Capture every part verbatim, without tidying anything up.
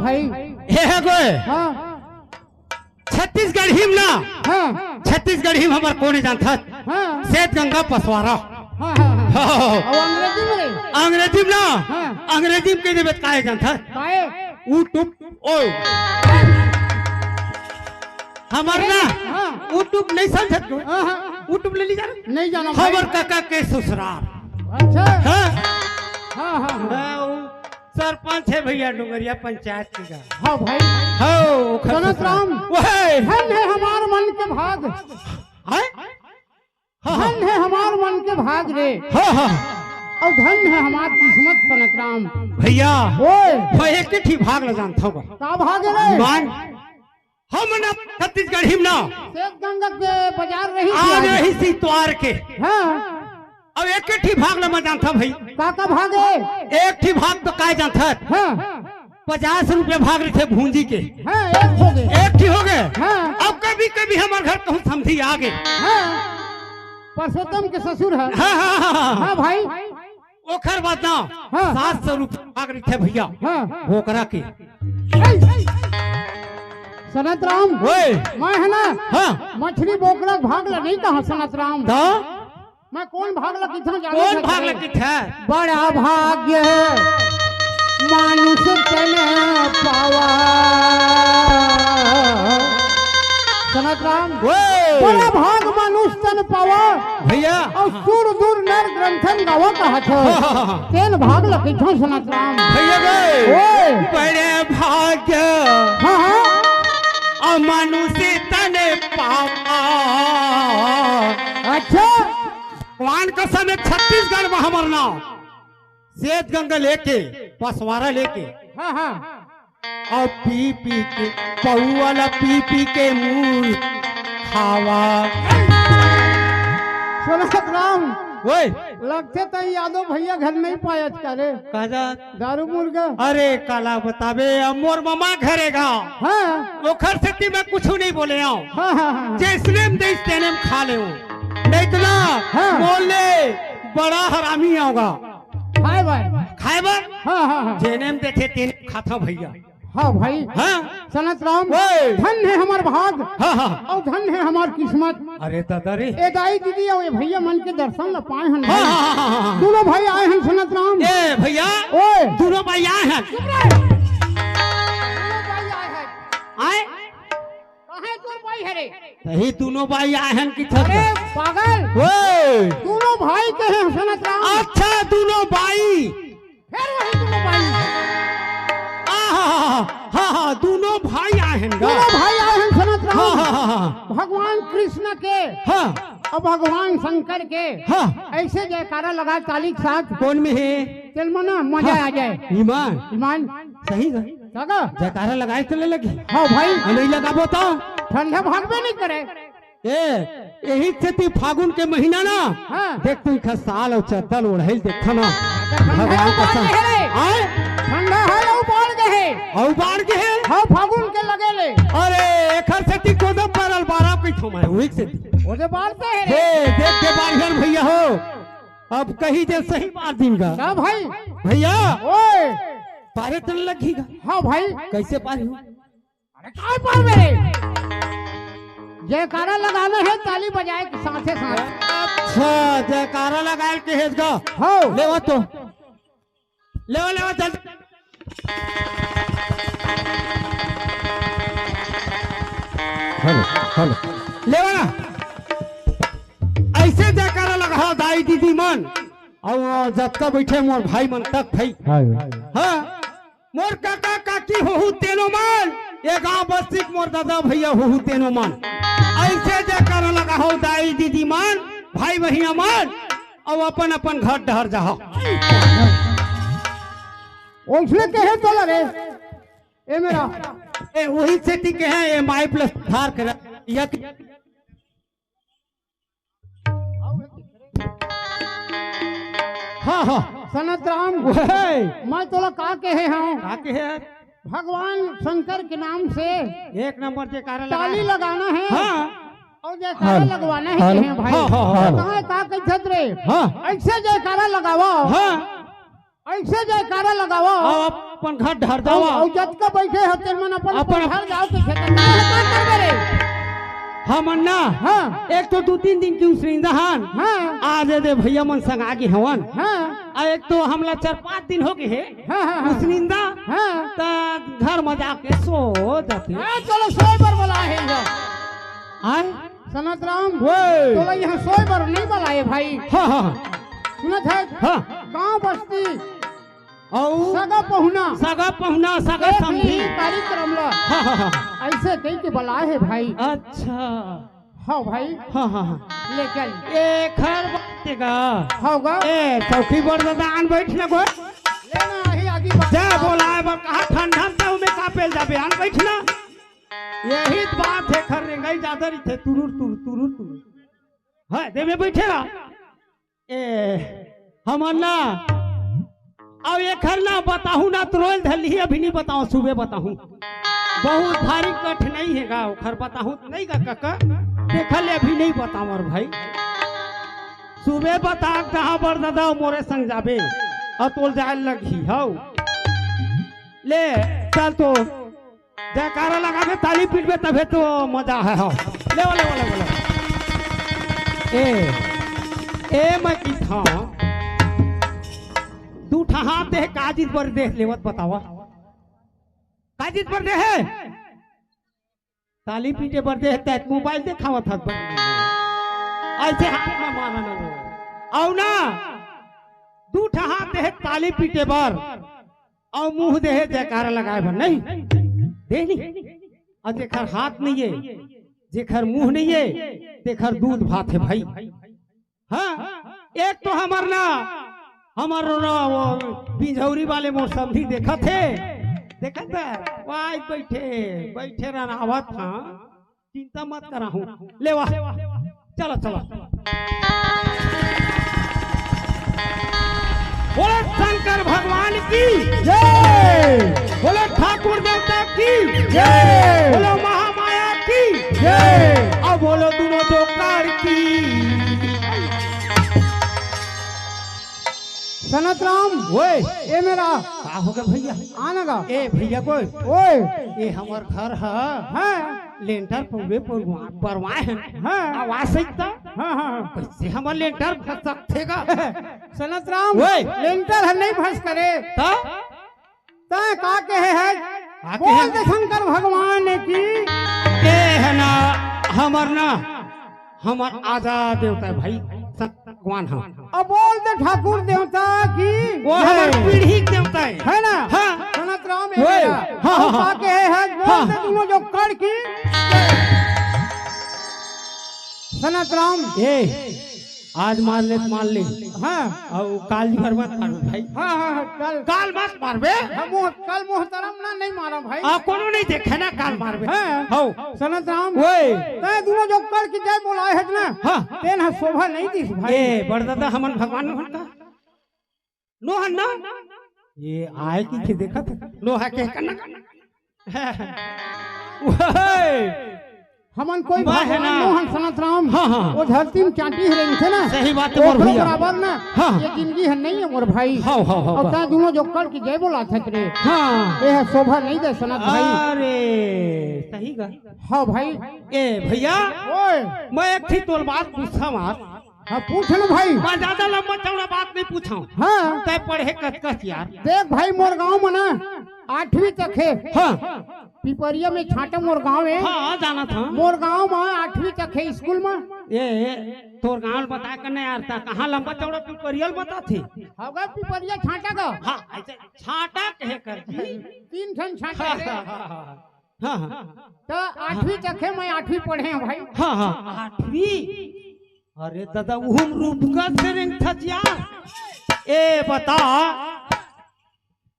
भाई। हे, हे गोय। हाँ। छत्तीसगढ़ी म ना। हाँ। छत्तीसगढ़ी म हमर कोन जानथस? हाँ। सेत गंगा पसवारा। हाँ, हाँ, हाँ। हो। अउ अंग्रेजी म रे? अंग्रेजी म ना। हाँ। अंग्रेजी म कहि देबे त काय जानथस? काय? ऊ टुप ओ। हमर ना। हाँ। ऊ टुप नइ समझत को। हाँ, हाँ। ऊ टुप ले ली जाना। नइ जाना भाई। हमर कका के ससुरार। अच्छा। हाँ। हाँ, हाँ, हाँ। हाँ, ऊ सरपंच हे भइया, डोंगरिया पंचायत के गा। हाँ भाई। हो, ओखर सनत ससुरार। राम। ओहे। धन हे हमर मन के भाग। हैं? हाँ, हाँ। धन हे हमर मन के भाग रे। हाँ, हाँ। अउ धन हे हमर किस्मत सनत राम। भइया। ओए। मैं एक ठी भाग ल जानथंव। का भाग रे? ईमान। हमन छत्तीसगढ़ी म ना। सेत गंगा के बजार रहिस आज हे। रहिस इतवार के। हाँ। अउ एक ठी भाग ल मैं जानथंव भई। का का भाग हे? एक ठी भाग तो काय जानथस? हाँ। पचास रुपया भाग रहिथे भूंजी के। हाँ, एक होगे। एक ठी होगे। हाँ। अउ कभी-कभी हमर घर कहूँ समधी आगे। हाँ। परसोत्तम के ससुर हे। हाँ, हाँ, हाँ, हाँ। हाँ भाई। ओखर बाद ना हाँ। सात सौ रुपया भाग रहिथे भइया। हाँ। बोकरा के। सनत राम, ओए। मैं हे ना, हाँ। मछरी बोकरा के भाग ल नइ कहंव सनत राम। त? मैं कोन भाग ल कहिथंव जाने कोन भाग ल कहिथस? बड़ा भाग्य हे मानुष तन पावा। सनत राम, ओए। बड़ा भाग मानुष तन पावा। भइया। अउ सुर दूर नर ग्रंथन गावा कहत हे। हाँ, हाँ, हाँ। तेन भाग ल कहिथंव सनत राम। भइया गे। ओए। बड़े भाग्य हाँ, हाँ। अमानुष तन पावा। अच्छा। भगवान कसम हे छत्तीसगढ़ म हमर नाव। सेत गंगा लेके, पसवारा लेके। हाँ, हाँ। अउ पी पी के, पउवा ल पी पी के मूड़ खावा। सनत राम, ओए। लगथे तैं यादव भइया घर नइ पायस का रे। काजा? दारू मुर्गा। अरे काला बताबे, अब मोर ममा घरे गा। हाँ। ओखर सेती मैं कुछू नइ बोले हंव। हाँ, हाँ, हाँ, हाँ। जइसने म देइस तेने म खा लेंव। नइ त ना, हाँ। मोर ले बड़ा हरामी हव गा। खाय बर। खाय बर? हाँ, हाँ, हाँ। जेने म देथे तेने म खाथंव भइया। हाँ भाई। हाँ। सनत राम, ओए। धन हे हमर भाग। हाँ, हाँ। अउ धन हे हमर किस्मत। अरे दादा रे। ए दाई दीदी अउ ए भइया मन के दर्शन ल पाय हन हाँ, भाई। हाँ, हाँ, हाँ, हाँ। दूनों भाई आय हन सनत राम। ए भइया। ओए। दूनों भाई आय हन। चुप रह। दूनों भाई आय हन। आय? कहाँ तोर भाई हे रे? सही दूनों भाई आय हन कि छत अरे पागल। ओए। दूनों भाई कहे हन सनत राम। अच्छा दूनों भाई। फेर वही दूनों भाई। आहा, हाँ, हाँ, दूनों भाई आय हन गा। दूनों भाई आय हन सनत राम। हाँ, हाँ, हाँ, हाँ। भगवान कृष्ण के हाँ। अउ भगवान शंकर के हाँ। अइसे जयकारा लगा ताली के साथ। कोन म हे? तेन म ना मजा हाँ। आ जाय। ईमान। ईमान। सही गा। का गा? जयकारा लगाय त ले लगी। हाँ भाई। अउ नइ लगाबो त? ठंडा भागबे नइ करे। ए, एही सेती फागुन के महीना ना, हाँ। देख तू इखा साल अउ चद्दर ओढ़इल देखथन ना। ठंडा भगवान हे, कसम। बाढ़ गे हे रे। आय? ठंडा हे, अउ बाढ़ गे हे। अउ बाढ़ गे हे? हाँ, फागुन के लगे ले। अरे, एखर सेती कोदो परल बारा कहिथंव मैं, उही सेती। ओदे बाढ़ गे हे रे। हे, देख के बाढ़ गे भइया हो। अब कही दे सही बाढ़ दिन गा। का भाई? भइया। ओए। पारे तन लगी गा। हाँ भाई। कइसे पारे हो? अरे काय पार मेरे? जयकारा लगाना हे, ताली बजाय के साथे साथ। अच्छा, जयकारा लगाय के हेस गा। हाँ। लेवा तो। लेवा, लेवा, जल्दी। Hello, hello. लेवा ना। अइसे जयकारा लगाहव दाई दीदी मन। अउ जतका बइठे मोर भाई मन तक भाई। हाँ। हाँ। मोर काका काकी होहू तेनो मन, ए गांव बस्ती के मोर दादा भइया होहू तेनो मन। अइसे जयकारा लगाहव दाई दीदी मन, भाई बहिना मन, अउ अपन अपन घर डहर जाहव। ओइसने कहे तोला रे, ए मेरा। ए, उही सेती कहे, ए माई प्लस धार के रख, या कि हाँ, हाँ। सनत राम, ओहे। मैं तोला का कहे हंव? का कहे हस? भगवान शंकर के नाम से एक नंबर जयकारा लगा ताली हे। लगाना हे। हाँ। अउ जयकारा हाँ। लगवाना हे हाँ। कहे भाई। हाँ, हाँ, हाँ। कहाँ का कहिथस रे? हाँ। अइसे जयकारा लगावा। हाँ। अइसे जयकारा लगावा। अउ अपन घर डहर जावा। अउ जतका बइठे हो तेन मन अपन अपन घर जाव के खेत में। हमन ना, हाँ। एक तो दू तीन दिन के उसनिंदा हन। हाँ। आ दे दे भइया मन संग आगे हवन। हाँ। अउ एक तो हमला चार पाँच दिन हो गे हे। हाँ, हाँ, हाँ। उसनिंदा। हाँ। त घर म जाके सो जाथे। हाँ, चलो सोय बर बलाए हे इहाँ। आय? सनत राम, ओए। तोला इहाँ सोय बर नइ बलाए भाई। हाँ, हाँ, हाँ। सुनत हे? हाँ। गाँव बस्ती अउ सगा पहुना। सगा पहुना, सगा देख समधी। ली कार्यक्रम ला। हाँ, हाँ, हाँ। अइसे कहि के बलाए हे भाई। अच्छा। हाँ भाई। हाँ, हाँ, हाँ। ले चल। एखर बात हे गा। हाँ गा। ए, चौकी पर दादा आन बइठ ना गो। ले ना, आही आगी बात। जा बोलाए बर कहा ठंडा में का पेल जाबे, आन बइठ ना। यही त बात हे, एखर रेंगई जादा रहिथे, तुरुर, तुरुर, तुरुर, तुरुर। हाँ, दे में बइठे रहा। ए, हमन ना, अउ एखर ना बताहूँ ना, त रोय ल धर लिही, अभी नइ बतावँव, सुबे बताहूँ। बहुत भारी कठिनाई हे गा, ओखर बताहूँ त नइ गा कका, तेखर ले अभी नइ बतावँव अउ भाई। सुबे बता कहाँ बर दादा, मोरे संग जाबे, अउ तोल जाय लगही, हव। ले, चल तो। जयकारा लगाबे, ताली पीटबे, तभे तो मजा हे। हाँ, लेवा, लेवा, लेवा, लेवा। ए, ए, मैं किथंव, दू ठा हाथ दे हे, का चीज बर दे हे, लेवत बतावा। का चीज बर दे हे? ताली पीटे बर दे हे, तैं मोबाइल देखावत हस बर। अइसे हाथ में मारा ना। अउ ना, दू ठा हाथ दे हे, ताली पीटे बर। अउ मुंह दे हे जयकारा लगाय बर, नहीं? दे नहीं। अउ जेखर हाथ नइ हे, जेखर मुंह नइ हे, तेखर दूध भात हे भाई। हाँ, एक तो हमर ना, हमर ना वो बिझौरी वाले मोर समधी देखत हे, देखत हे, वाह, बइठे, बइठे रहना आवत, हाँ। चिंता मत करा हूँ। लेवा। चलो, चलो। बोलो शंकर भगवान की जय। बोलो ठाकुर देवता की जय। बोलो महामाया की जय। अउ बोलो दूनों जोकर की। सनत राम, ओए। ए मेरा। का हो गे भइया? आना गा। ए भइया कोई। ओए। ए हमर घर ह। हाँ। लेंटर पउरे परवाए हे। हाँ। आवाज सही त? हाँ, हाँ, हाँ। कइसे हमर लेंटर भस सकथे गा? सनत राम, ओए। लेंटर ह नइ भस करे। त? तैं का कहे हस? का कहे? बोल दे शंकर भगवान की। ए हे ना, हमर ना, हमर आजा देवता हे भाई, शंकर भगवान ह। अब बोल दे ठाकुर देवता की वो जय। हमर पीढ़ी के देवता हे। हे ना? हाँ। सनत राम हे ओए, ना? हाँ, हाँ, अब हाँ। का कहे हस? बोल हाँ। दे दूनों जोकर की। सनत राम। ए, आज मार ले त मार ले। हाँ। अउ काल भर मत मार भाई। हाँ, हाँ, हाँ, काल। काल मत मारबे। हम वो काल मोहतरम ना नइ मारा भाई। आ, कोनो नइ देखे ना काल मारबे। हाँ। हौ। सनत राम। ओए। तैं दूनों जोकर की जय बोलाए हस ना। हाँ। तेन ह शोभा नइ दिस भाई। ए, बड़दादा हमन भगवान नोहन का। नोहन ना। ए आय कहिथे देखत। नोहा के कना। ओए। हमन कोई मैं हे भगवान ना। नोहन सनत राम। हाँ, हाँ। वो धरती में चांटी ह रेंगथे ना। सही बात हे मोर ओकरो भइया। बराबर ना। हाँ। ये जिंदगी ह नइ हे मोर भाई। हाँ, हाँ, हाँ, अउ हाँ। तैं दूनों जोकर की जय बोलाथस रे। हाँ। ए ह शोभा नइ दे सनत भाई। अरे, सही गा। हाँ भाई। ए भइया। ओए। मैं एक ठी तोर बात पूछथंव आज। हाँ, पूछ न भाई। मैं जादा लंबा चौड़ा बात नइ पूछंव। हाँ। तैं पढ़े कतका हस यार? देख भाई, मोर गांव म ना आठवीं तक हे। हाँ। पिपरिया में छांटा मोर गांव हे। हाँ, हाँ, जानथंव। मोर गांव म आठवीं तक हे स्कूल म। ए, ए, तोर गांव ल बताय कर नइ यार, तैं कहाँ लंबा चौड़ा पिपरिया ल बताथस? हव गा पिपरिया छांटा गा। हाँ, अइसे छांटा कहे कर जी। तीन ठन छांटा हे। हाँ, हाँ, हाँ, हाँ। हाँ, हाँ। त आठवीं तक हे, मैं आठवीं पढ़े हंव भाई। हाँ, हाँ, आठवीं। अरे दादा, उहू म रुपका से रेंगथस यार। ए बता,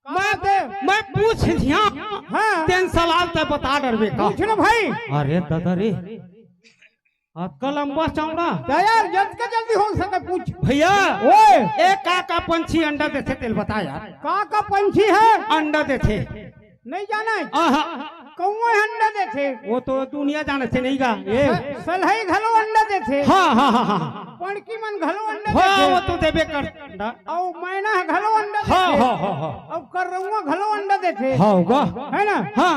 मैं, मैं पूछ लिहा, हाँ। तेन सलाह तैं बता डरबे का? पूछ न भाई। अरे दादा रे, अतका लंबा चौड़ा। त यार, जतका जल्दी हो सके पूछ। भइया, ओए। ए का का पंछी अंडा देथे तेला बता यार। का का पंछी हे? अंडा देथे। नइ जानस? आहा। कौआ अंडा देथे। वो तो दुनिया जानथे नइ गा। ए। स-, सलहई घलो अंडा देथे। हाँ, हाँ, हाँ, हाँ। लड़की मन घलो अंडा हाँ, देथे। वो तो देबे कर अंडा। अउ मैना ह घलो अंडा हाँ, देथे। हाँ, हाँ, हाँ। अउ कर्रउवा घलो अंडा देथे। हाँ, होगा। है ना? हाँ।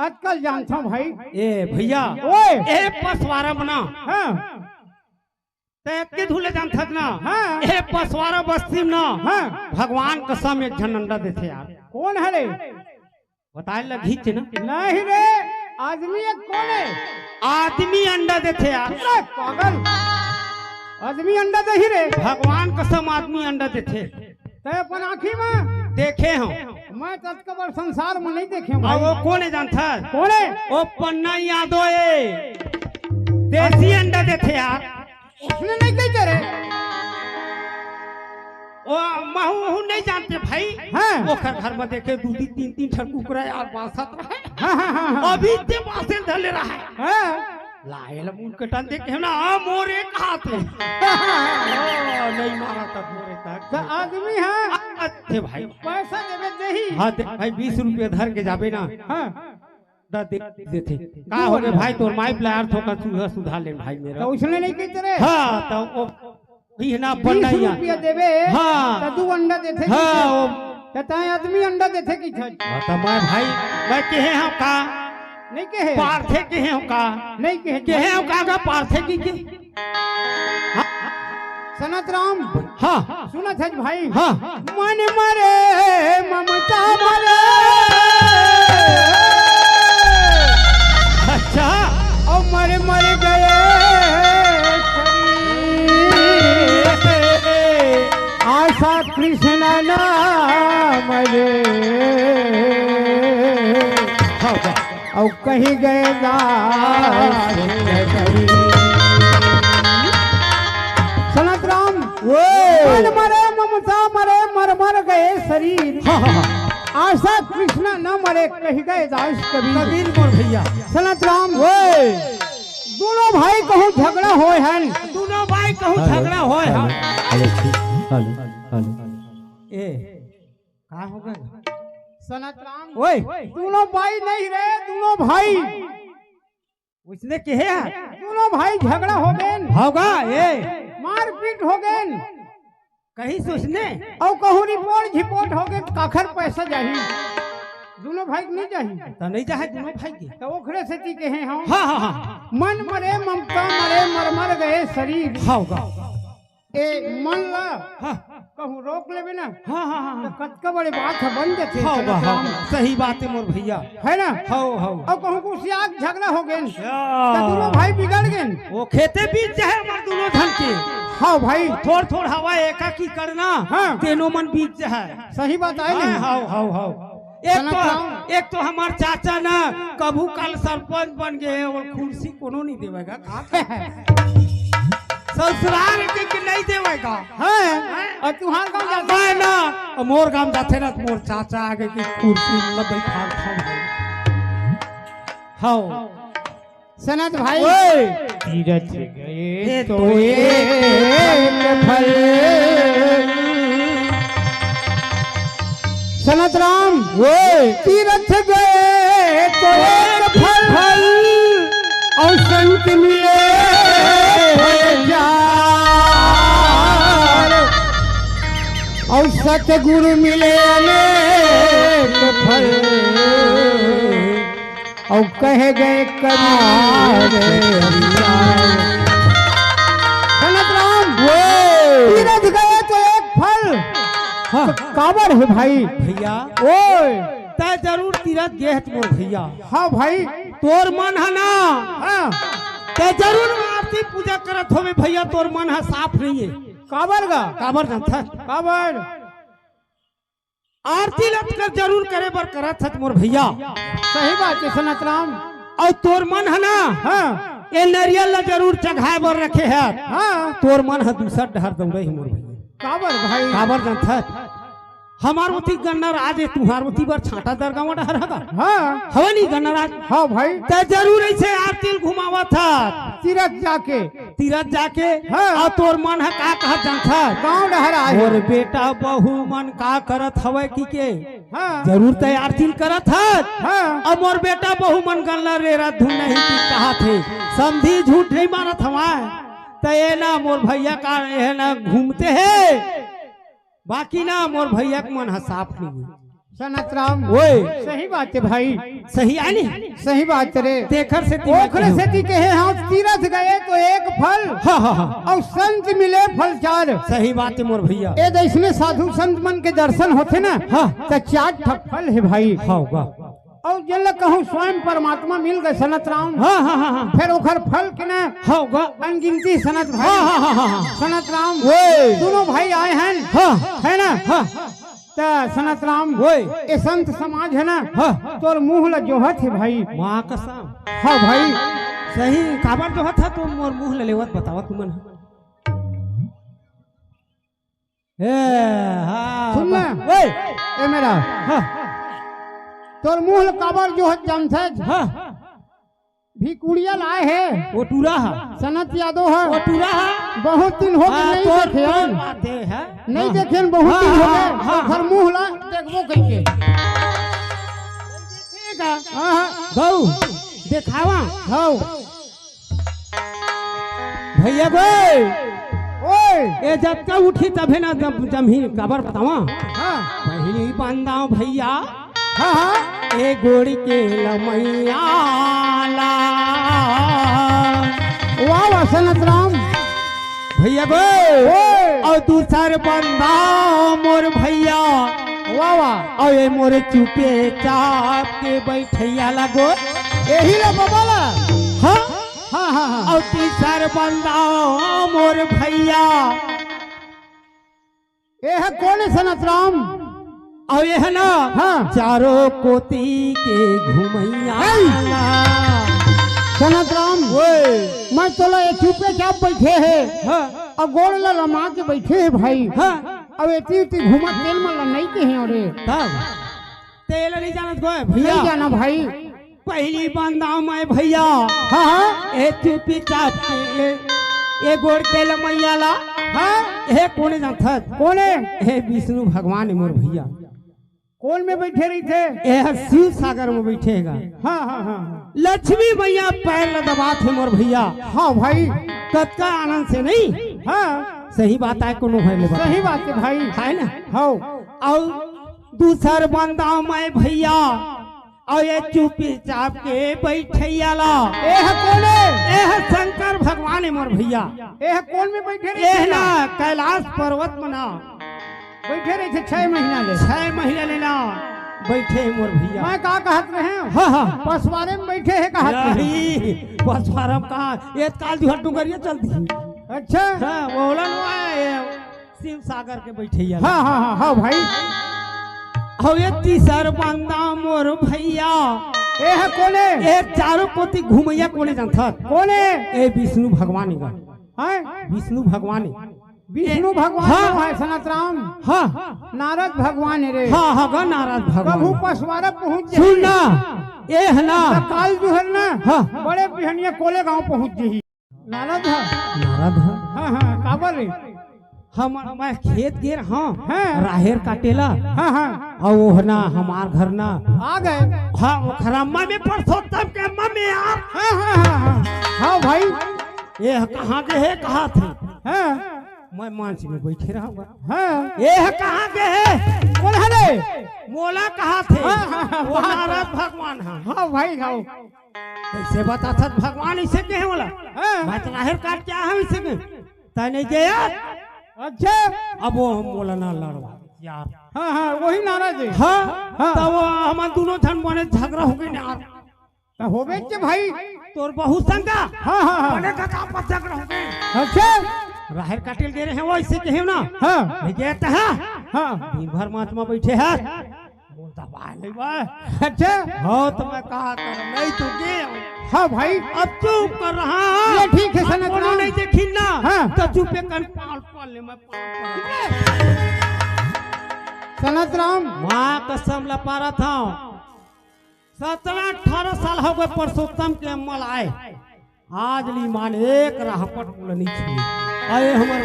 आजकल जानथव भाई। ए भैया, ओए। ए पसवारा म ना। हाँ। तैं अतके धुले जानथस ना। हाँ। ए पसवारा बस्ती म ना। हाँ। भगवान कसम एक झन अंडा देथे यार। कोन हरे? बताए लगही च ना। नहीं रे, आदमी एक कोन हे? आदमी अंडा देथे यार। अरे पागल, आदमी अंडा देही रे। भगवान कसम आदमी अंडा देथे। तैं अपन आँखी म? देखे हँव। मैं त अतका बड़ संसार म नहीं देखे हँव अब भाई। वो कोन हे जानथस? कोन हे? वो पन्ना यादव हे। देसी अंडा देथे यार। उसने नहीं कही करे। ओ, महू, महू नहीं जानते भाई। हाँ। ओकर घर म देखे दू, तीन, तीन, तीन ठन कुकरा यार बासत रहे। हाँ, हाँ, हाँ, हाँ। अभी ते बासे धले रहे। हाँ। लाए ला मुंह कटन देखे ना, आ, मोर एक हाथ हे। ओ, नहीं मारा था मोर एक हाथ। त आदमी हे। अच्छे भाई। पैसा देबे देही। हाँ, दे, भाई, बीस रुपया धर के जाबे ना। हाँ। दा दे देथे। का हो गे भाई, तोर माई प्यार थोकन सुधा, सुधा ले भाई मेरा। त उसने नहीं कही रे। हाँ, त वो ही ना बीस पन्ना ही आ। रुपया देबे, हाँ। त दू अंडा देथे हाँ, कहिथे। वो त तैं आदमी अंडा देथे कहिथे। हाँ, त मैं भाई, मैं कहे हँव का? नहीं कहे। पारथे कहे हँव का? नहीं कहे। कहे हँव का, का पारथे कहिके? हाँ। सनत राम। हाँ। सुनत हस भाई? हाँ। मन मरे ममता मरे। अच्छा। अउ मर मर गए शरीर। आशा कृष्ण नाम रे। हाँ, वाह। अउ कहि गए दास करी। सनत राम, वो। मन मरे ममता मरे, मर मर गए शरीर। हाँ, हाँ, हाँ। आशा कृष्ण न मरे, कहि गए दास कबीर। कबीर मोर भैया। सनत राम, वो। दूनों भाई कहूँ झगड़ा होय हन। दूनों भाई कहूँ हेलो, झगड़ा होय हेलो, हन। Hello, hello, hello. ए, का हो गे? सनत राम। ओए। दूनों भाई नहीं रे, दूनों भाई। उसने कहे हे? दूनों भाई झगड़ा हो गेन। होगा, ए। मारपीट हो गेन। कहिस उसने? अउ कहूँ रिपोर्ट झिपोर्ट हो गे, काखर पैसा जाही? दूनों भाई के नहीं जाही। त नहीं जाही दूनों भाई के। त ओखरे सेती कहे हँव। हाँ, हाँ, हाँ। मन मरे ममता मरे, मर मर गए शरीर। होगा। ए मन ला हाँ। कहूँ रोक लेबे ना, हाँ, हाँ, हाँ, त हाँ। कतका बड़े बात ह बन जाथे, हाँ, सनत वाह, राम। हाँ, सही बात हे मोर भैया। है ना? हाँ, हाँ। अउ कहूँ कुछ आग झगड़ा हो गेन, या। त दूनों भाई बिगड़ गेन। वो खेते बीत जाए हमर दूनों झन के। हाँ भाई। थोड़ थोड़ हवा एकाकी करना, हाँ। तेनो मन बीत जाए। सही बात आय हाँ, ना? हाँ, हाँ, हाँ। एक सनत तो, राम। एक तो हमर चाचा ना कभू काल सरपंच बन गे हे अउ कुर्सी कोनो नहीं देवेगा। का करे? ससुराल के, के नहीं देवेगा। हाँ, अउ तुँहर गाँव जाथे? मैं ना, मोर गाँव जाथे ना, मोर चाचा आगे की कुर्सी में बैठा था भाई। हाँ। सनत भाई। ओए। तीरथ गए ये तो तो एक एक फल। सनत राम। ओए। तीरथ गए तो एक फल। फल। अउ संत मिले हजार। अउ सतगुरु मिले अनेक फल। अउ कहे गए कबीर। सनत राम, वो। तीरथ गए तो एक फल। हाँ। काबर हे भाई? भैया। ओए। तैं जरूर तीरथ गे हस मोर भैया। हाँ भाई। तोर मन हे ना। हाँ। तैं जरूर आरती पूजा करत होबे भैया, तोर मन ह साफ नहीं हे। काबर गा? काबर जानथस? काबर? आरती ल त कर जरूर करे बर करत हस मोर भैया। सही बात हे सनत राम। अउ तोर मन ह ना, हाँ। ए नरियल ल जरूर चघाए बर रखे हस। हाँ। तोर मन ह दूसर डहर दउड़े हे मोर भैया। काबर भाई? काबर जानथस? हमर ओती गन्ना राज हे, तुँहर ओती बर छांटा दरगावा डहर हगा। हाँ। हवे नी गन्ना राज? हाँ भाई। तैं जरूर अइसे आरती ल घुमावत हस। तीरथ जाके। तीरथ जाके, हाँ। अउ तोर मन ह का कहत जानथस? गाँव डहर आए। मोर बेटा बहू मन का करत हवय कहिके। हाँ। जरूर तैं आरती ल करत हस। हाँ। अउ मोर बेटा बहू मन गल्ला रेरा धुन नहीं की कहत हे। समधी झूठ नहीं मारत हवय। त ये ना मोर भैया का, ये ना घूमते हे, बाकी ना मोर भैया के मन ह साफ नहीं हे। सनत राम, ओए। सही बात हे भाई। सही आनी? सही बात रे। तेखर सेती मैं ओखरे कहूँ। सेती कहे, हाँ, तीरथ गए तो एक फल, हाँ, हाँ, हाँ। अउ संत मिले फल चार। सही बात हे मोर भैया। ए दइसने साधु संत मन के दर्शन होथे ना, हाँ। त चार ठक फल हे भाई। हाँ, वाह। अउ जेला कहूँ स्वयं परमात्मा मिल गए सनत राम। हाँ, हाँ, हाँ, हाँ। फेर ओखर फल के ना हाँ, वाह। अनगिनती सनत भाई। हाँ, हाँ, हाँ, हाँ, हाँ। सनत राम, ओए। दूनों भाई आए हैं। हाँ। हे ना? हाँ। त सनत राम, ओए। ए संत समाज हे ना? हाँ। तोर मुँह ल जोहत हे भाई। माँ कसम। हाँ भाई। सही, काबर जोहत हे तो मोर मुँह ल लेवत बतावा तुमन। ए, हाँ, सुन ना। ओए। ए मेरा। हाँ। तोर मुँह ल काबर जोहत जानथस? हाँ। भिकुड़िया लाए हे। वो टूरा हा। सनत यादव हा। वो टूरा हा। बहुत दिन हो गए हाँ, नहीं तोर, देखे तोर हन। बात हे, है। नहीं हाँ। देखे हन, बहुत हाँ, दिन हो हाँ, गए। हाँ, ओखर हाँ। मुँह ला देखबो कहिके। ठीक है। हाँ, हाँ। गऊ, देखावा। हाँ। भैया गो। ओए। ए जतका उठी तभे ना जम-, जमही काबर बतावा। हाँ। पहली बंदा भैया हाँ, हाँ। ए गोड़ के लमैया ला। वाह, वाह, सनत राम। भैया गो। ओए। अउ दूसर बंदा मोर भैया। वाह, वाह। अउ ए मोर चुपे चाप के बैठैया ला गो। एही ला बबा ला। हाँ। हाँ, हाँ, हाँ। अउ तीसर बंदा मोर भैया। ए ह कोन हे सनत राम? अउ ए ह ना हाँ। चारों कोती के घुमैया हे। ला। सनत राम, ओए। मैं तोला ए चुपे चाप बैठे हे। हाँ। अउ गोड़ ला लमा के बैठे हे भाई। हाँ। अउ एती एती घूमत तेल मन ला नइ कहे रे। तब? तेला नइ जानत गोय भैया। नइ जाना भाई। पहली बंदा मैं भैया। हाँ, हाँ। ए चुपी चाप के, ए, ए गोड़ के लमैया ला। हाँ। ए कोने जानथस? कोने? ए विष्णु भगवान हे मोर भैया। कोन में बैठे रहिथे? ए ह शिव सागर में बैठे हे गा। हाँ, हाँ, हाँ, हाँ। लक्ष्मी मैया पैर ल दबाथे मोर भैया। हाँ भाई। कतका आनंद से नहीं? हाँ। सही बात आय, कोनो भय ले बता। सही बात हे भाई। हे ना? हौ। अउ दूसर बंदा मैं भैया, अउ ए चुपी चाप के बैठैया ला। ए ह कोन हे? ए ह शंकर भगवान हे मोर भैया। ए ह कोन में बैठे रहिथे? ए ह ना कैलाश पर्वत में ना। बैठे रहिथे छह महीना ले। छह महीना ले ना बैठे हे मोर भैया। मैं का कहत रहेंव? हाँ, हाँ। पसवारे में बैठे हे कहत रहेंव। नहीं, पसवारा में कहाँ? ए काल जुहर डुंगरिया चल दी। अच्छा। हाँ, वो वाला नो आए, शिव सागर के बैठैया। हाँ, हाँ, हाँ, हाँ भाई। हौ ए तीसर बंदा मोर भैया। ए ह कोने? ए चारों कोती घुमैया कोने जानथस? कोने? ए विष्णु भगवान हे गा। हैं? विष्णु भगवान हे। विष्णु भगवान हाँ। हे सनत राम। हाँ। नारद भगवान हे रे। हाँ, हाँ, गा नारद भगवान। कभू पसवारा पहुँच जाही। सुन ना, ए ह ना। त काल जुहर ना, हाँ। बड़े बिहनिया कोले गाँव पहुँच जाही। नारद ह। नारद ह। हाँ, हाँ, काबर रे? हम, मैं खेत गे रहंव, हाँ। राहेर काटे ला। हाँ, हाँ। अउ ओह ना, हमार घर ना। आ गए। हाँ, ओखर अम्मा में, परसोत्तम के अम्मा में यार। हाँ, हाँ, हाँ, हाँ। हाँ भाई। ए ह कहाँ गे हे, कहाथे? हाँ। मैं मंच में बैठे रहंव। हाँ। ए ह कहाँ गे हे? कोन हरे? मोला कहाथे? हाँ, हाँ, हाँ, वो वाह। नारद भगवान ह। हाँ भाई, हाँ। कइसे बताथस भगवान अइसे कहे मोला? हाँ। मैं तो राहेर काट के आए हंव अइसे कहे। तैं नइ गे यार। अच्छा। अब वो मोला ना लड़वा यार। हाँ, हाँ, वही नारद हे। हाँ, हाँ। त वो हमन दूनों झन बने झगरा हो गे यार। त होबे के भाई। तोर बहू संग। हाँ, हाँ, हाँ। बने गदा पर झगरा हो गे। अच्छा। राहेर काटे ल गे रहेंव, अइसे कहेंव ना। हाँ। नइ गे त हाँ। हाँ। दिन भर मंच में बइठे हस। मोर दबाए नइ बा। अच्छा। हाँ, त मैं का करंव, नइ तो गे। हाँ भाई। अब चुप कर रहा। ये ठीक हे, सनत राम। नइ देखिन ना। हाँ। त चुपे कन पाल पाल ले, मैं पाल पाल ले। सनत राम। माँ कसम ल पारत हंव। सतरा अठारह साल हो गे परसोत्तम के अम्मा ल आए। आज ले ईमान एक रहपट मोला नइ छुए। अरे हमर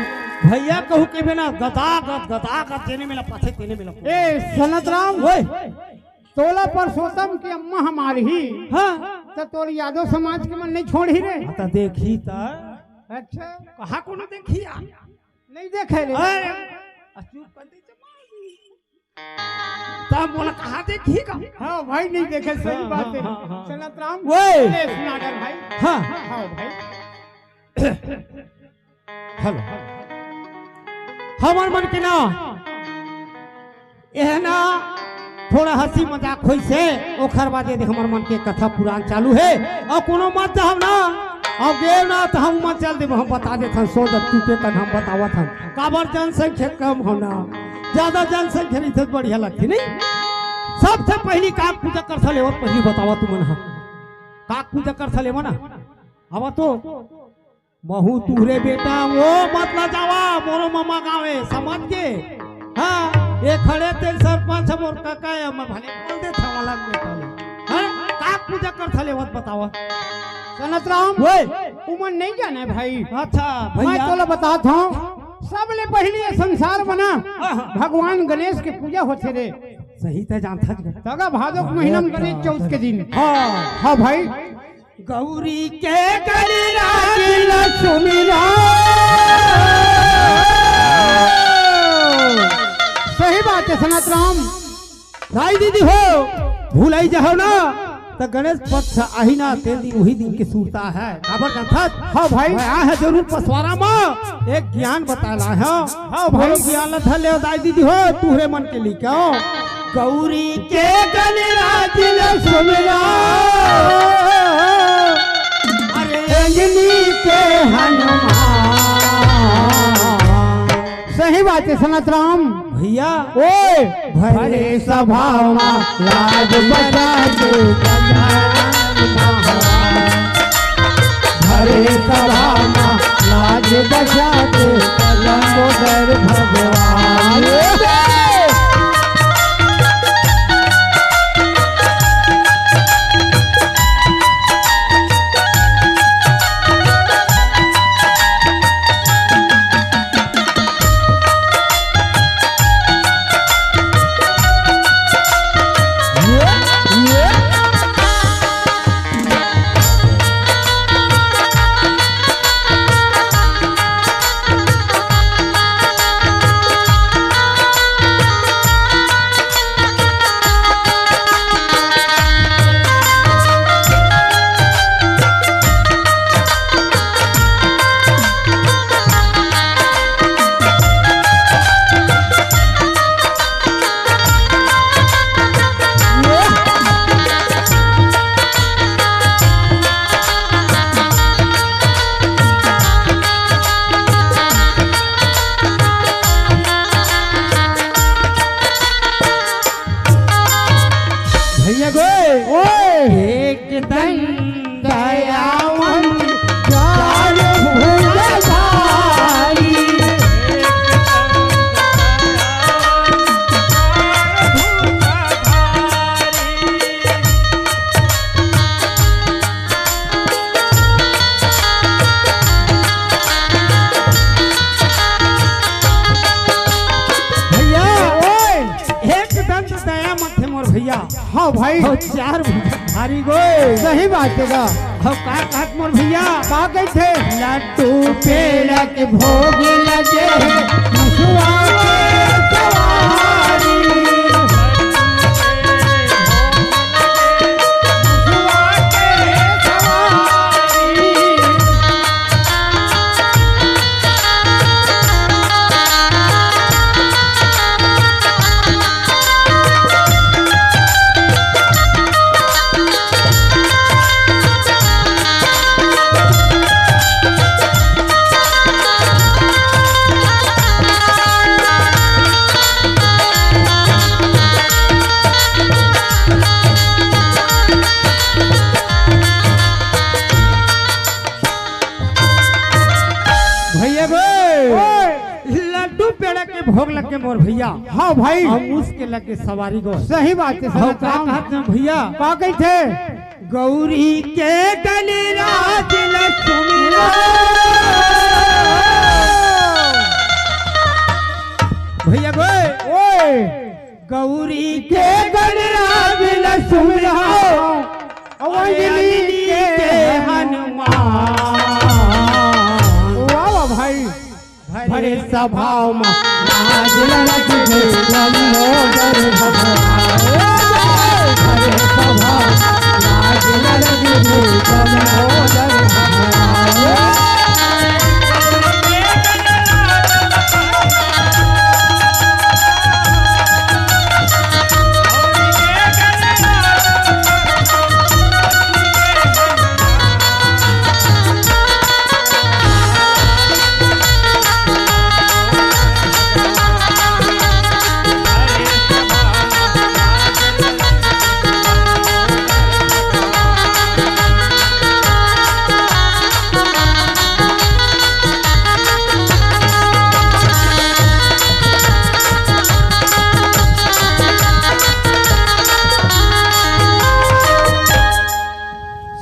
भैया कहूँ के बिना गदागद, गदागद, तेने मेला पाथे, तेने मेला। ए, सनत राम। ओए। तोला परसोत्तम के अम्मा ह मारही। हाँ। त तोर यादव समाज के मन नइ छोड़ही रे। हाँ, त देखही त। अच्छा। कहाँ कोनो देखी आ? नहीं देखे रे। अरे, आ चुप कर दे, चुप। तब बोला, कहाँ देखी का? हाँ भाई, नहीं देखे, सही हाँ, बात हाँ, है। हाँ, हाँ। सनत राम, ओए! अरे सुना डर भाई। हाँ। हाँ भाई। हेलो। हमर मन के ना, एह ना, थोड़ा हंसी मजाक होइसे, ओखर बाद यदि हमर मन के कथा पुराण चालू हे, अउ कोनो मत हम ना, अउ गेव ना, त हम मन चल देबो, हम बता देथन, सो जब तू के तन हम बतावत हन। काबर जनसंख्या कम हो ना, ज्यादा जनसंख्या रहिथे त बढ़िया लगथे, नहीं? सबसे पहिली का पूजा करथन, लेवत पहिली बतावा तुमन ह। का पूजा करथन, लेवा ना? आवा तो। महू तुहरे बेटा, ओ मत ला जावा, मोरो ममा गाँव हे, समझ के? हाँ, ये खड़े ते सरपंच मोर काका हे, मैं भले बोल देथंव अलग में काले। हाँ, का पूजा करथन, लेवत बतावा। सनत राम, ओए! उमन नहीं जाने भाई। अच्छा, मैं भैया। तोला बताथंव, सबले पहिली ये संसार म ना हाँ, हाँ। भगवान गणेश के पूजा होथे रे। सही ते जानथस गा। तगा भादो के महीना में गणेश चौथ के दिन। हाँ। हाँ भाई। गौरी के गणराज ल सुमिरा। सही बात हे सनत राम। दाई दीदी हो, भुलाई जाहव ना, त गणेश पक्ष आही ना, तेन दिन उही दिन के सुरता हे। काबर जानथस? हाँ भाई। मैं आय हंव जरूर पसवारा म, एक ज्ञान बताय ला हंव। हाँ भाई। मोरो ज्ञान ल धर ले दाई दीदी हो, तुहरे मन के लिए क्या हो? गौरी के गणराज ल सुमिरा, अरे अंजनी के हनुमान। सही बात हे सनत राम। भैया, ओए! भरे सभा म लाज बचा के भरे सभा म लाज बचा के लंबोदर भगवान। भैया गो, ओए! एक दंत दयावंत चार भुजधारी। भैया, ओए! एक दंत दयावंत हे मोर भैया। हाँ भाई। अउ चार भुजधारी गो। सही बात हे गा। अउ का कहत मोर भैया? का कहिथे? लड्डू पेड़ा के भोग लगे हे, मुसवा के सवारी। भैया गो, ओए! लड्डू पेड़ा के भोग लगे मोर भैया। हाँ भाई। अउ उसके लगे सवारी गो। सही बात हे, अउ सही का बात। कहत हे भैया? का कहिथे? गौरी के गणराज ल सुमिरा। भैया गो, ओए! गौरी के गणराज ल सुमिरा, अउ अंजनी के हनुमान। अरे सभा म लाज लड़की भी लंबोदर भगवान। अरे सभा लाज लड़की भी लंबोदर भगवान।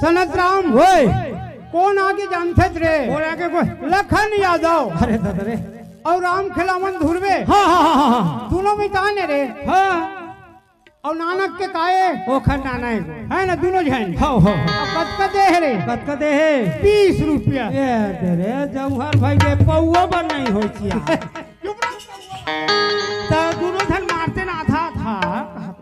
सनत राम, ओए। कोन आगे जानथस रे? कोन आगे कोई? लखन यादव। अरे दादा रे। अउ राम खेलावन धुरवे। हाँ, हाँ, हाँ, हाँ, हाँ। दूनों मितान हे रे। हाँ। अउ नानक के काय हे? ओखर नाना हे। हे ना, दूनों झन। हाँ, हाँ, हाँ। अउ कतका दे हे रे? कतका दे हे? बीस रुपया। ए दे रे, जौहर भाई के पौवा बर नइ होय चिया। चुप रह। त दूनों झन मारते ना था, था।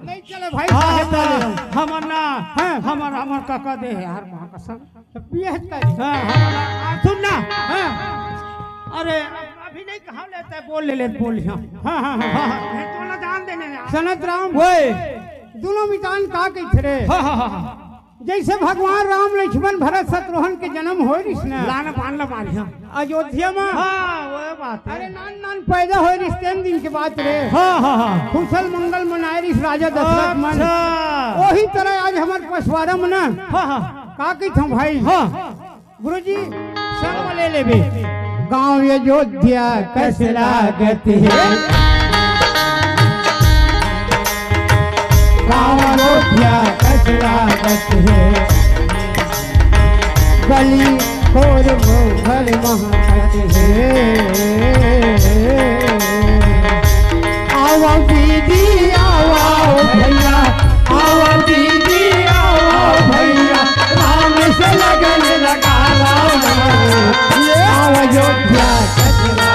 नइ चले भाई, हाँ, काहे त बोले? हमर ना, हाँ। हमर, हमर कका दे हे यार, माँ कसम। त पिए हे त का? हाँ, हमर ना, आ, सुन ना। हाँ। अरे, अभी नइ कहा लेते, बोल ले, ले, बोल, हाँ। हाँ, हाँ, हाँ। हाँ, हाँ, ये तो ना जान देने यार। सनत राम। ओए। दूनों मितान का कहिथे रे? हाँ, हाँ, हाँ, हाँ। जइसे भगवान राम, लक्ष्मण, भरत, शत्रुघ्न के जनम होय रिहिस ना। लाना बान ला मारिया। अयोध्या म। हाँ, वो बात हे। अरे नान नान पैदा होय रिहिस तेन दिन के बात रे। हाँ, हाँ, हाँ। कुशल मंगल मनाय रिहिस राजा दशरथ मन। अच्छा। ओही तरह आज हमर पछवारा म ना। हाँ, हाँ। का कहिथंव भाई? हाँ। गुरुजी, संग म ले लेबे। गाँव अयोध्या कस लागत हे। गाँव अयोध्या कस लागत हे। गली खोर मोहर महकत हे। आवा दीदी, आवा भैया, आवा दीदी, आवा भैया, राम से लगन लगा ला। आवा अयोध्या कचरा।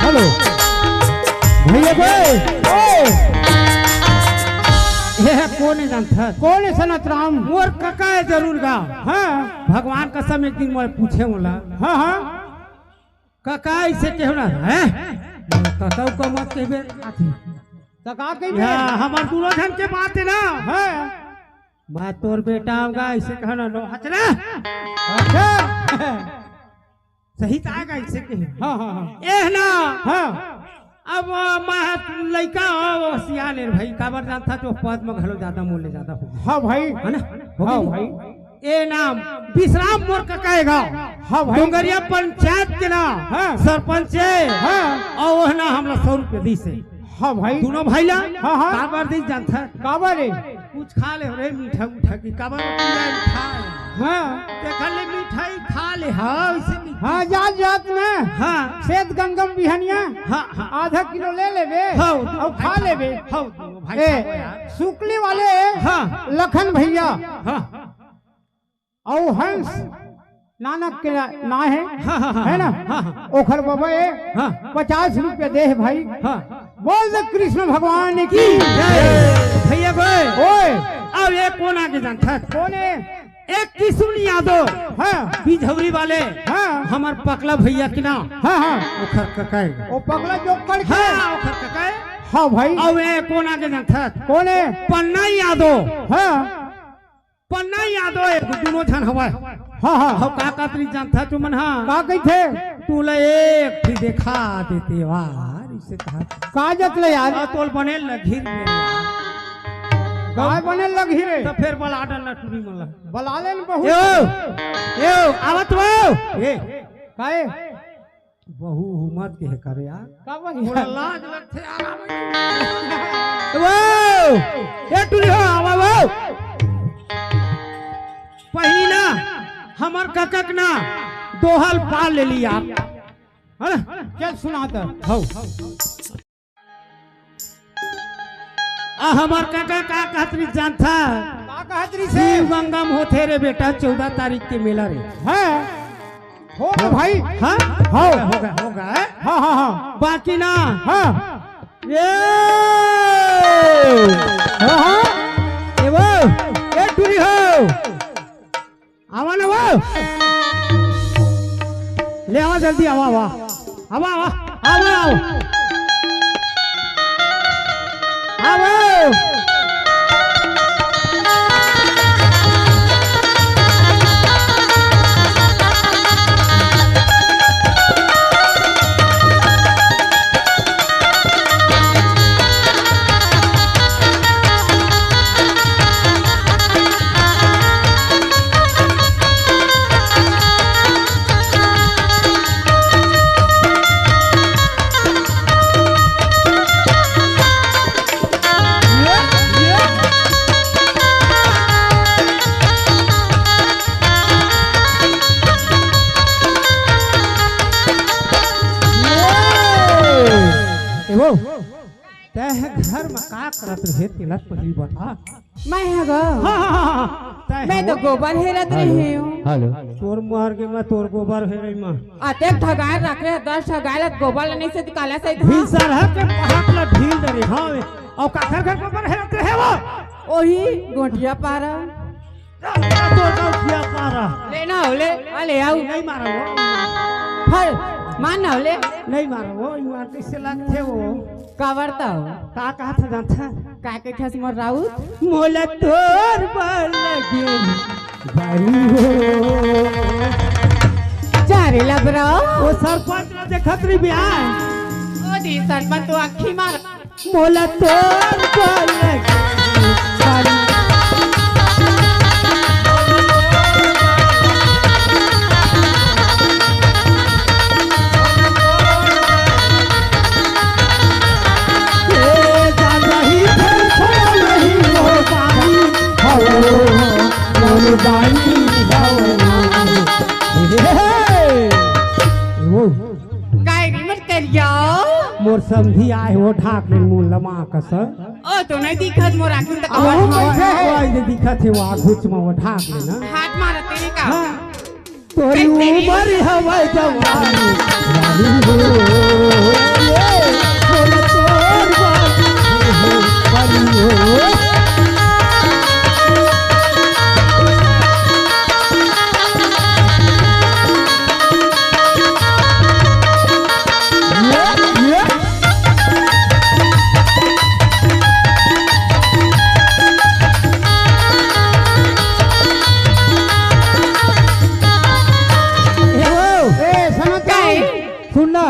हेलो। भैया भाई, ओए! ये कोन हे जानथस? कोन हे सनत राम? मोर कका हे जरूर गा। हाँ। भगवान कसम एक दिन मोला पूछे मोला। हाँ, हाँ। कका अइसे केहेव ना, हैं? कका उका मत कहिबे, आथे। त का कहिबे? हाँ, हमर दूनों झन के बात हे ना। हाँ। मैं तोर बेटा आऊंगा, अइसे कहा ना, लो, हच ना। अच्छा। सही त आय गा, अइसे कहे। हाँ, हाँ, हाँ। एह ना। हाँ। अब, अ, मैं लइका हंव, सियान हे भाई, काबर जानथस, ओ पद म घलो जादा मोले जादा हो। हाँ भाई। हे ना? हो हाँ गे? भाई। ए नाम विश्राम मोर कका ए गाँव। हाँ भाई। डोंगरिया पंचायत के ना हाँ। सरपंच हे। हाँ। अउ ओह ना हमला सौ रुपया दिस हे। हाँ भाई। दूनों भाई ला। हाँ, हाँ। काबर दिस जानथस? काबर रे? कुछ खा ले रे, मीठा उठा के। काबर मीठा खाय? हाँ। तेखर ले मिठाई खा ले, हाँ, इसे मिठाई। हाँ, जात जात में हाँ। सेत गंगम बिहनिया हाँ, हाँ। आधा किलो ले लेबे हाँ, अउ खा लेबे। हाँ, भाई ए, साहब यार। सुकली वाले हाँ। लखन भैया। हाँ। अउ हंस नानक के ना हे, हाँ, हाँ, हाँ, है ना? हाँ, हाँ। ओखर बबा ए हाँ। पचास रुपया दे हे भाई। हाँ। बोल दे कृष्ण भगवान की जय। भैया भाई। ओए। अब ए कोन आगे जानथस? कोन हे? एक किशुन यादव। हाँ। बिझौरी वाले। हाँ। हमर पकला भैया के ना। हाँ, हाँ। ओखर कका ए। ओ पकला जोक्कड़ के। हाँ, ओखर कका ए। हाँ भाई। अउ ए कोन आगे जानथस? कोन हे? पन्ना यादव। हाँ। पन्ना यादव ए, दूनों झन हवय। हाँ, हाँ। अउ का कहत रिहिस जानथस तुमन हा? का कहिथे? तोला एक ठी देखा देते यार, इसे कहा। का जत ले यार? अउ तोला बने लगही रे यार। काय बने लगही रे? त फेर बला डर ला टूरी मन ला। बला ले न बहुत। यो, यो, आवत हो। ए। काहे? बहू हुमत के हे करे यार। का बन मोला यार? लाज लगथे यार, आवे। वो, ए टूरी हो, आवा वो। पहिली ना, हमर कका के ना, दोहा ल पार ले ली यार। है ना? चल सुना त। हौ। आ हमर कका का कहत रिहिस जानथस? का कहत रिहिस हे? शिव गंगा म होथे रे बेटा, चौदह तारीख के मेला रे। हाँ। हो गे भाई। हाँ? हो। हो गे, हो गे। हाँ, हाँ, हाँ। बाकी ना। हाँ। ए। हाँ, हाँ। ए वो, ए टूरी हो। आवा ना वो। ले आवा जल्दी, आवा, आवा। आवा, आवा, आवा, आवा। आवा। ए वो, तैं ह घर म का करत रहे, तेला पहिली बता। मैं ह गा? हाँ, हाँ, हाँ, हाँ, तैं मैं ह तो वो। गोबर हेरत रहे हूँ। हेलो। तोर मर गे, मैं तोर गोबर हेरई म। अतेक ठगाए रख रहे, दस ठगाए ला गोबर लेने से काला सही था। भिनसरहा के पहाड़ ला ढील दे रहे, हाँ, वे। अउ काखर घर गोबर हेरत रहे वो? ओही गोटिया पारा। तोर गोटिया पारा। ले ना हो, ले, आ ले आऊ। नहीं मारा वो। फल, मान ना हो, ले। नहीं मारा वो, ईमान कइसे लगथे वो? काबर त हो? का कहत ह जानथस? का कहिथस मोर राउत? मोला तोर बर लगे बानी हो। जा रे लबरा। वो सरपंच ला देखत रही बिहार। ओ दी सरपंच तो आँखी मार। मोला तोर बर लगे बानी। काय रे मोर करिया? मोर समधी आए हो ढाक ले मुंह लमा कस। ओ तो नहीं दिखत मोर आँखी तक। आओ, बैठे है। ओ, ये दिखत है, वो घुच में वो ढाक ले ना। हाथ मारत तेरे का। हाँ। तोरी उमर हवय जवानी, रानी हो, ये बोल तोर बानी हो। ये, ये। ए, सुन ना, काय? सुन ना।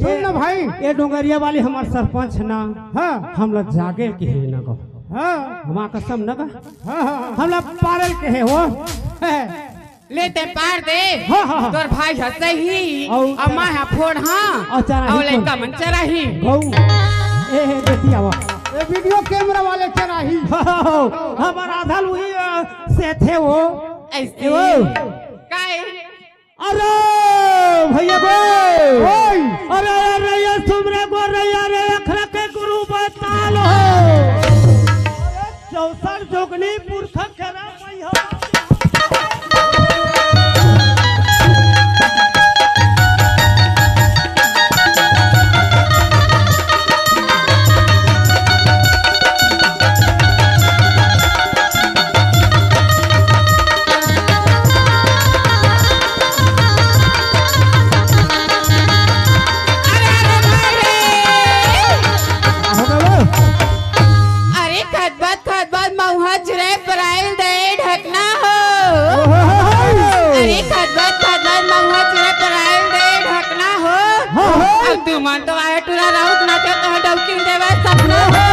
सुन ना भाई। ए डोंगरिया वाले हमर सरपंच ना। हाँ। हमला जागे के हे ना गो। हाँ। हमार कसम न गा। हाँ, हाँ, हाँ। हमला पारल के हे हो। ले ते पार दे। हाँ, हाँ, हाँ। तोर भाई ह सही। अउ अब मैं ह फोड़ हाँ। अउ चराही अउ कोन? लइका मन चराही। गऊ। ए, हे, देखी आवा। ए, वीडियो कैमरा वाले चराही। हाँ, हाँ, हाँ। हमार आधा लुही, अ, से थे वो। ऐसे। ए, वो। काय? अरे भैया गो। ओए। अरे, अरे, ये सुमरे गो रे, अरे, अखरा के गुरु बताल हो। चौसठ जोगनी पुरखा करा मैया। अरे, अरे, भाई रे। अरे, खतबत, खतबत, महुआ चुरे पराइल दे ढकना हो। अरे, खतबत, खतबत, महुआ चुरे पराइल दे ढकना हो। अब तू मन तो आए टूरा राउत ना के तो डौकी देवे सपना हो।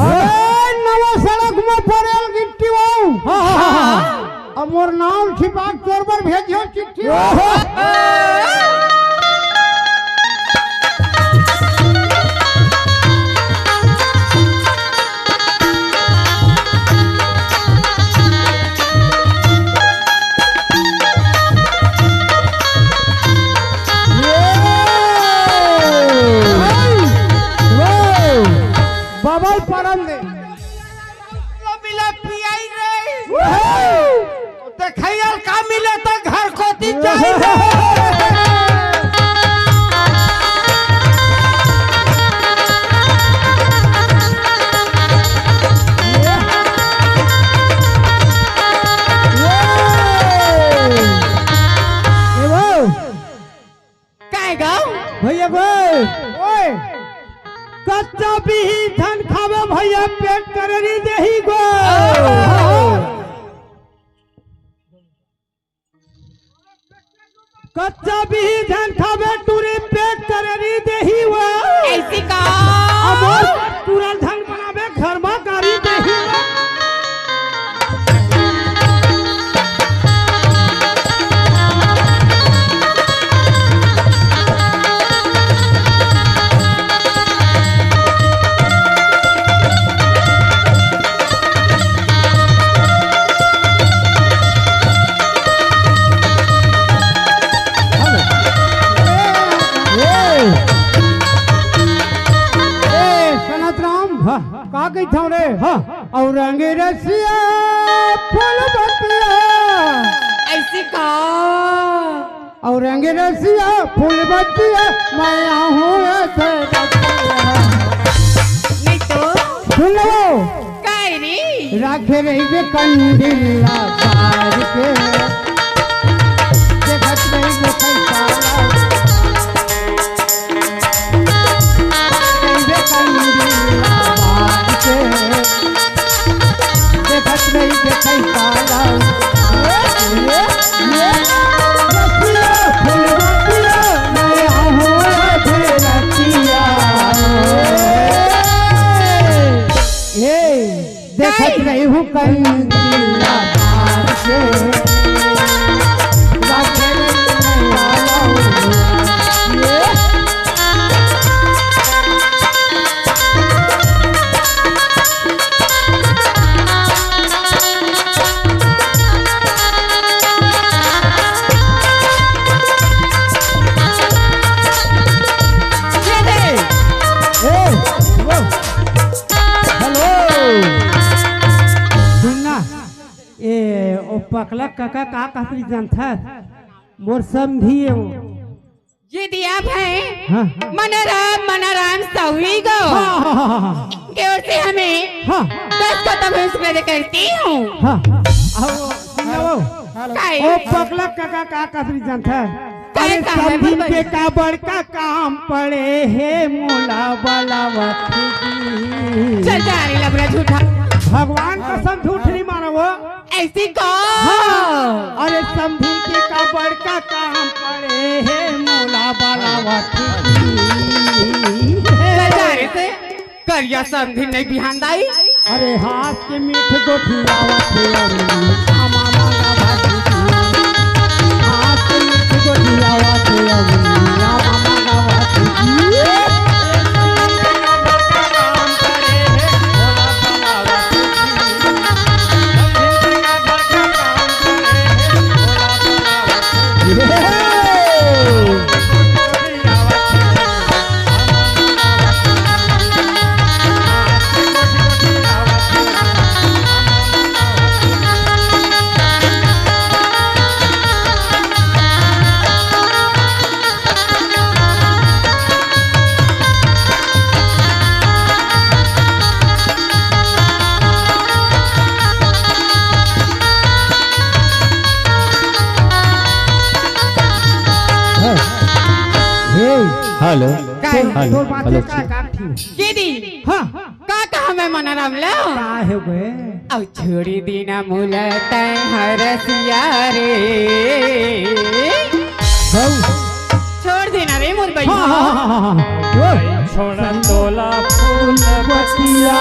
ए, नवा सड़क में पड़ेल गिट्टी बाऊ। हाँ, हाँ, हाँ, हाँ। अब मोर नाम छिपा के तोर बर भेजियो चिट्ठी। ओहो। बाबा परम दे। मिला पियाई रे। देखैया का मिले त घर कोती जाई रे। ए वो। काय गाँव? भैया गो। ओए। कच्चा बिही धन खावे भैया पेट कररी देही गो। कच्चा बिही धन खावे टूरी पेट कररी देही वो। ऐसी का? अमोर टूरा धन बनावे घर मा गारी देही वो। ए, सनत राम, हाँ। का कहिथव रे? हाँ। अउ रंग रसिया फूल बतिया। ऐसी का? अउ रंग रसिया फूल बतिया, मैं आहूँ ऐसे बतिया। नहीं तो। सुन लो। काय रे? राखे रहिबे कंडिल ला बार के। देखत रहिबे कैसा देखत रही हूँ कंदीला बार के। हेलो। सुनना, ए, ओ पकला काका का कहत रही जानथस? मोर समधी ए वो। ये दिया भाई, हाँ। मनोराम, मनोराम सवी गो। हाँ, हाँ, हाँ, हाँ। के ओर से हमें हाँ। दस को तब शुक्रिया करती हूँ। हाँ। आओ, सुन लो। काय? ओ पकला काका का कहत रही जानथस? काय अरे का है, समधिन बोल, के बोल। का बड़का काम पड़े हे मोला बलावत हे जी। चल जा रे लबरा झूठा। भगवान कसम झूठ नहीं मारा वो। ऐसी का? हाँ। अरे समधी के का बड़का काम पड़े हे मोला बलावत हे। जा रे से करिया समधी नहीं बिहान दाई। अरे हाथ के मीठ गोठियावत हे अम्मा मामा बाबा। हाथ के मीठ गोठियावत हे अम्मा मामा बाबा। हेलो। काय? हेलो। तोर बात हेलो। का काम थी? के दी? हाँ। का कहा मैं मनाराम ला? का हे बे? अब छोड़ी दीना मुला तै हरसिया रे। गौ। छोड़ देना रे मोर बहिनी। हाँ, हाँ, हाँ, हाँ, हाँ। छोड़ा तोला फूल बतिया।